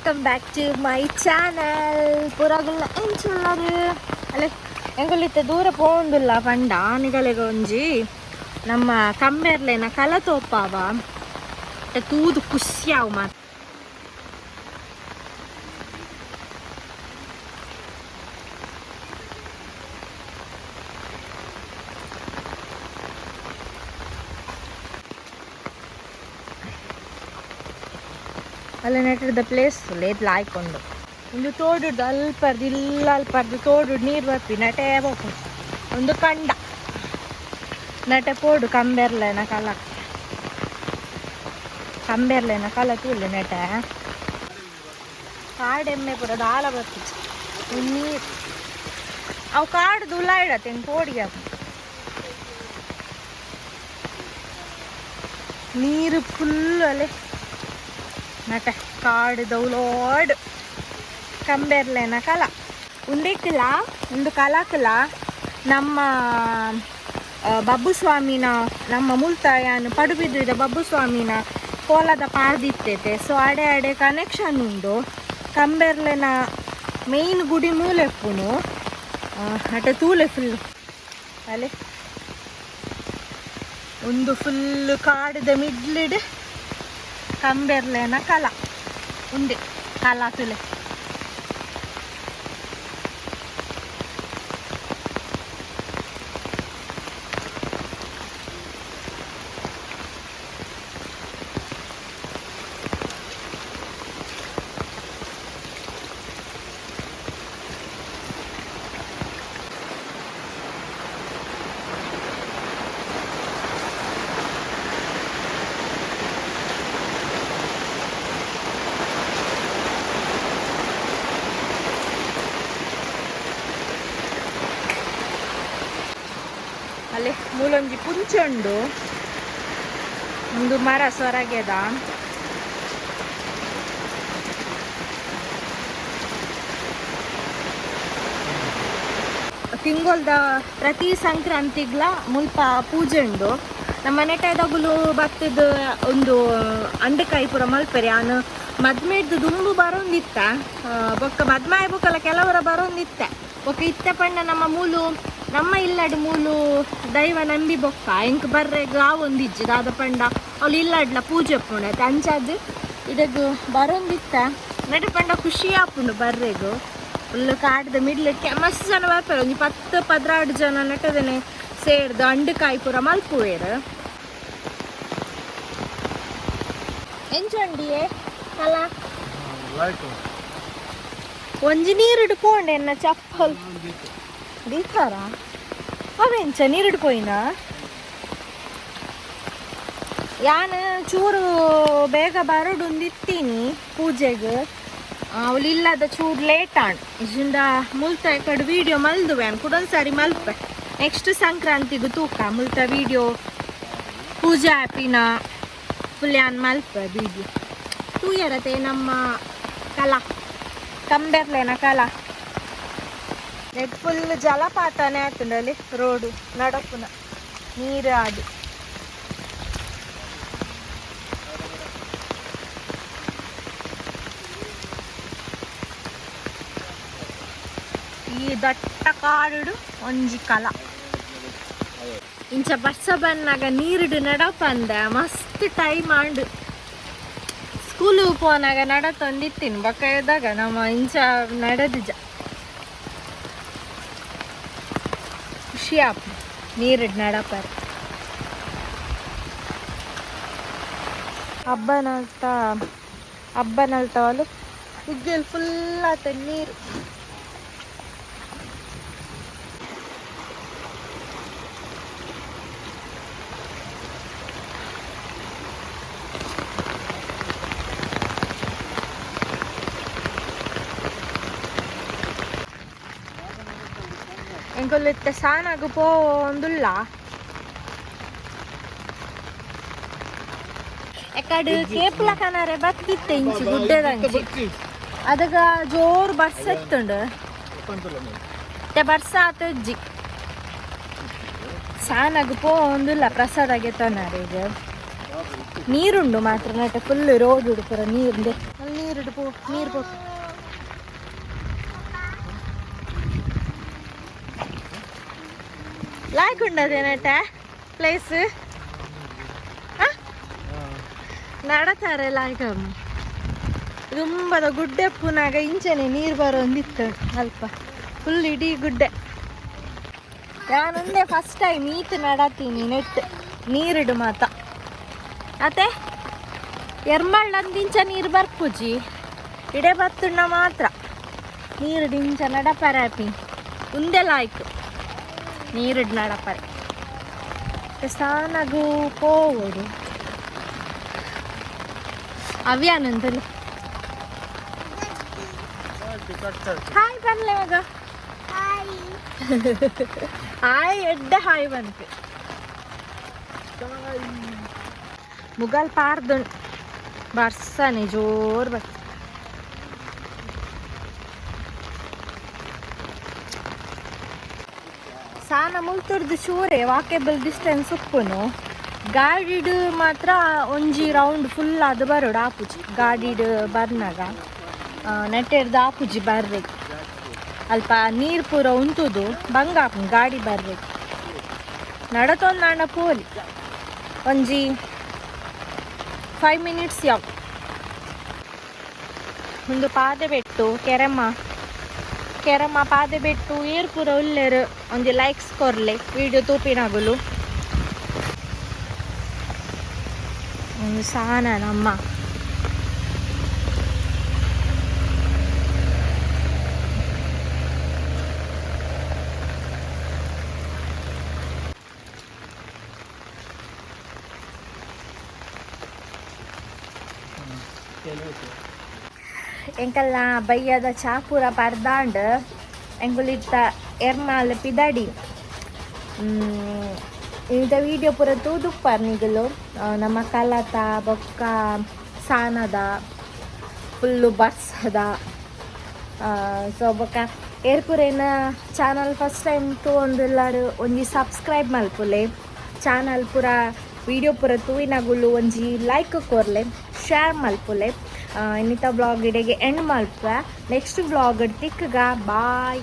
Welcome back to my channel. ಪುರಗುಲ್ಲ ಎಂಚುಲ್ಲರು ಅಲ್ಲೇ ಎಂಗುಲಿತ್ತ ದೂರ ಪೋಂದುಲ್ಲ ಪಂಡ ನಿಗಲೆಗ ಒಂಜಿ ನಮ್ಮ ಕಂಬೆರ್ಲೆನ ಕಲತೋಪಾವ ತೂದು ಖುಷಿಯಾವು ಮಾತ. ಅಲ್ಲ ನೆಟ್ಟಿದ ಪ್ಲೇಸ್ ಲೇಟ್ ಲಾಯ್ಕೊಂಡು ಒಂದು ತೋಡುಡ್ದು ಅಲ್ಪರ್ದು ಇಲ್ಲ ಅಲ್ಪರ್ದು ತೋಡು ನೀರು ಬರ್ಪಿ ನಟೆ ಬೋಪು ಒಂದು ಕಂಡ ನಟೆ ಪೋಡು ಕಂಬೆರ್ಲೆನ ಕಲ ಕಂಬೆರ್ಲೆನ ಕಲ ತೂಲೆ ನಟೆ ಕಾಡೆಮ್ಮೆ ಪೂರ ದಾಲ ಬರ್ತಿತ್ತು ನೀರು ಅವು ಕಾಡು ದುಲಾಯಿಡತ್ತೆ ಪೋಡಿಗೆ ನೀರು ಫುಲ್ ಅಲ್ಲೇ ನಟ ಕಾಡು ದೌಲೋಡ್ ಕಂಬೆರ್ಲೆನ ಕಲ ಉಂದೆಕ್ಕಿಲ್ಲ ಒಂದು ಕಲಾಕಲ ನಮ್ಮ ಬಬ್ಬುಸ್ವಾಮಿನ ನಮ್ಮ ಮುಲ್ತಾಯನ್ ಪಡುಬಿದ್ರಿದ ಬಬ್ಬುಸ್ವಾಮಿನ ಕೋಲದ ಪಾರ್ದಿತ್ತೈತೆ. ಸೊ ಅಡೆ ಅಡೆ ಕನೆಕ್ಷನ್ ಉಂಡು. ಕಂಬೆರ್ಲೆನ ಮೇಯ್ನ್ ಗುಡಿ ಮೂಲೆಪ್ಪುನು ಅಟೆ ತೂಲೆ ಫುಲ್ ಅಲೆ ಒಂದು ಫುಲ್ ಕಾಡುದ ಮಿಡ್ಲಿಡ್ ಕಂಬೆರ್ಲೆನ ಕಲ ಉಂಡೆ ಕಲ ತುಲೆ. ಅಲ್ಲಿ ಮೂಲೊಂಜಿ ಪುಂಚುಂಡು ಒಂದು ಮರ ಸೊರಗೆದ. ತಿಂಗೊಲ್ದ ಪ್ರತಿ ಸಂಕ್ರಾಂತಿಗ್ಲ ಮುಲ್ಪ ಪೂಜೆ ಉಂಡು. ನಮ್ಮ ನೆಟ್ಟದಗುಲು ಬತ್ತದ ಒಂದು ಅಂಡಕಾಯಿ ಪೂರ ಮಲ್ಪೆರೆ ಆನು ಮದ್ಮೆಡ್ದು ದುಂಬು ಬರೋಂದಿತ್ತ ಬೊಕ್ಕ ಮದ್ಮಾಯ ಬೊಕ್ಕಲ ಕೆಲವರ ಬರೋಂದಿತ್ತ ಬೊಕ್ಕ ಇತ್ತ ಪಂಡ ನಮ್ಮ ಮೂಲು ನಮ್ಮ ಇಲ್ಲಡ್ ಮೂಲು ದೈವ ನಂಬಿ ಬೊಕ್ಕ ಎಂಕ್ ಬರ್ರೆಗ್ ಆವೊಂದಿಜ್ಜಿ ದಾದ ಪಂಡ ಅವ್ಲು ಇಲ್ಲಡ್ಲ ಪೂಜೆ ಪುಣೆ ಅಂಚಾದ್ ಇದಗ್ ಬರೋಂದಿತ್ತ ನಡು ಪಂಡ ಖುಷಿ ಆಪುಂಡು ಬರ್ರೆಗ್. ಫುಲ್ ಕಾಡ್ದ ಮಿಡ್ಲ್ ಮಸ್ತ್ ಜನ ಬರ್ತಾರೆ, ಒಂಜಿ 10 12 ಜನ ನಟದನೆ ಸೇರ್ದು ಅಂಡುಕಾಯಿ ಪೂರ ಮಲ್ಪುವೆರ್. ಎಂಚೊಂಡಿಯೇ ಕಲ ಒಂಜಿ ನೀರುಡು ಪೋಂಡೆ ಎನ್ನ ಚಪ್ಪಲ್ ದೀತಾರ ಅವೆಂಚ ನೀರುಡು ಪೋಯಿನ ಯಾನ್ ಚೂರು ಬೇಗ ಬರೋಡುಂದಿತ್ತೀನಿ ಪೂಜೆಗ್. ಅವಳು ಇಲ್ಲದ ಚೂರು ಲೇಟ್ ಆಂಡ್ ಇಜಿಂದ ಮುಲ್ತ ಕಡೆ ವೀಡಿಯೋ ಮಲ್ದುವೆ ಅನ್ ಕುಡೊಂದು ಸಾರಿ ಮಲ್ಪೆ. ನೆಕ್ಸ್ಟ್ ಸಂಕ್ರಾಂತಿಗೂ ತೂಕ ಮುಲ್ತ ವೀಡಿಯೋ ಪೂಜೆ ಆಪಿನ ಫುಲ್ ಯಾನ್ ಮಲ್ಪೆ ವೀಡಿಯೋ ತೂಯರತೆ. ನಮ್ಮ ಕಲಾ ಕಂಬೆರ್ಲೆನ ಕಲಾ ನೆಟ್ ಫುಲ್ ಜಲಪಾತನೇ ಆತುಂಡಲ್ಲಿ ರೋಡು ನಡಪುನ ನೀರು ಅದು. ಈ ದಟ್ಟ ಕಾಡುಡು ಒಂಜಿ ಕಲ ಇಂಚ ಬರ್ಸ ಬನ್ನಾಗ ನೀರುಡು ನಡಪಂದ ಮಸ್ತ್ ಟೈಮ್ ಆಂಡು. ಸ್ಕೂಲ್ ಪೋನಾಗ ನಡತೊಂದಿತ್ತೀನಿ ಬೊಕ್ಕ ಇದ್ದಾಗ ನಮ್ಮ ಇಂಚ ನಡೆದಿಜ ಖುಷಿ ಆಪ್ ನೀರುಡ್ ನಡಪರ್. ಹಬ್ಬನಲ್ತ ಹಬ್ಬನಲ್ತವಲು ಉಗ್ಗೆಲ್ ಫುಲ್ ಆತ ನೀರು. ಎಂಕೊಲ್ಲಿತ್ತೆ ಸಾನಾಗ ಪೋಂದುಲ್ಲ ಎಕಡೆ ಕೇಪುಲ ಕನರೆ ಬತ್ತಿತ್ತೆ ಇಂಚಿ ಗುಡ್ಡೆದಂಚಿ ಅದಗ ಜೋರು ಬರ್ಸ ಇತ್ತುಂಡು ಬರ್ಸ ಆತಜ್ಜಿ ಸಾನಾಗ ಪೋಂದುಲ್ಲ ಪ್ರಸಾದಾಗೆ ತನಾರೆ. ಈಗ ನೀರುಂಡು ಮಾತ್ರ ನಟ ಫುಲ್ ರೋಡ್ ಉಡುಪುರ ನೀರುಂಡೆ. ಅಲ್ಲಿ ನೀರು ಪೋ, ನೀರು ಪೋ. ಲಾಯ್ಕ್ ಉಂಡದೇನಟ ಪ್ಲೇಸ್ ನಡತಾರೆ ಲಾಯ್ಕ್. ತುಂಬದ ಗುಡ್ಡೆ ಪುನಾಗ ಇಂಚನೆ ನೀರು ಬರೋಂದಿತ್ತು ಅಲ್ಪ ಫುಲ್ ಇಡೀ ಗುಡ್ಡೆ. ನಾನೊಂದೇ ಫಸ್ಟ್ ಟೈಮ್ ಈತ್ ನಡತೀನಿ ನೆಟ್ ನೀರಿಡು ಮಾತ. ಅತ್ತೆ ಎರ್ಮಳ್ಳಂದಿಂಚ ನೀರು ಬರ್ಪುಜಿ, ಇಡೆ ಬತ್ತುಣ್ಣ ಮಾತ್ರ ನೀರು ದಿಂಚ ನಡಪರೆ. ಉಂದೆ ಲಾಯ್ಕ್ ನೀರಿಡ್ ನಡಪರೆ. ಸಾನಗು ಪೋವೊಡು ಅವ್ಯಾನಂತಲ್ಲಿ. ಹಾಯ್ ಬನ್ಲೆ ಮಗ. ಹಾಯ್ ಎಡ್ಡೆ ಹಾಯ್ ಬಂತು. ಮುಗಲ್ ಪಾರ್ದು ಬರ್ಸನೆ ಜೋರ್ ಬರ್ಸ. ಸಾನ ಮುಲ್ತುರ್ದು ಚೂರೆ ವಾಕೆಬಲ್ ಡಿಸ್ಟೆನ್ಸ್ ಉಪ್ಪುನು. ಗಾಡಿಡ್ ಮಾತ್ರ ಒಂಜಿ ರೌಂಡ್ ಫುಲ್ ಅದು ಬರೋಡು ಆಪುಜಿ. ಗಾಡಿಡ್ ಬರ್ನಾಗ ನೆಟ್ಟೆರ್ದು ಆಪುಜಿ ಬರ್ಬೇಕು. ಅಲ್ಪ ನೀರು ಪೂರ ಉಂತುದು ಬಂಗ ಆಪುಂಡು ಗಾಡಿ ಬರ್ಬೇಕು. ನಡತೊಂದಾಂಡ ಪೋಲಿ, ಒಂಜಿ 5 ಮಿನಿಟ್ಸ್ ಯಾವ. ಒಂದು ಪಾದೆ ಬೆಟ್ಟು ಕೆರಮ್ಮ, ಕೆರಮ್ಮ ಪಾದೆ ಬೆಟ್ಟು. ಏರ್ ಪೂರ ಉಲ್ಲೆರ್ ಒಂಜಿ ಲೈಕ್ಸ್ ಕೊರ್ಲೆ ವಿಡಿಯೋ ತೂಪಿನಾಗುಲು. ಒಂದು ಸಾನ ನಮ್ಮ ಎಂಕಲ್ನ ಬಯ್ಯದ ಚಾಪುರ ಪರ್ದಾಂಡ್. ಎಂಕುಲಿತ್ತ ಎರ್ಮಾಲ್ ಪಿದಡಿ. ಇಂತ ವಿಡಿಯೋ ಪೂರ ತೂದುಪ್ಪಾರ್ ನಿಗಲು. ನಮ್ಮ ಕಲತ ಬೊಕ್ಕ ಸಾನದ ಫುಲ್ಲು ಬರ್ಸದ. ಸೊ ಬೊಕ್ಕ ಏರ್ಪುರೇನ ಚಾನಲ್ ಫಸ್ಟ್ ಟೈಮ್ ತೂವೊಂದುಲ್ಲಾರು ಒಂಜಿ ಸಬ್ಸ್ಕ್ರೈಬ್ ಮಲ್ಪುಲೆ. ಚಾನಲ್ ಪೂರ ವಿಡಿಯೋ ಪೂರ ತೂಯಿನಗುಲು ಒಂಜಿ ಲೈಕ್ ಕೊರ್ಲೆ, ಶೇರ್ ಮಲ್ಪುಲೆ. ಇನ್ನಿತ ವ್ಲಾಗ್ ಇಡೆಗೆ ಎಂಡ್ ಮಲ್ಪ. ನೆಕ್ಸ್ಟ್ ವ್ಲಾಗ್ ತಿಕ್ಕಗ, ಬಾಯ್.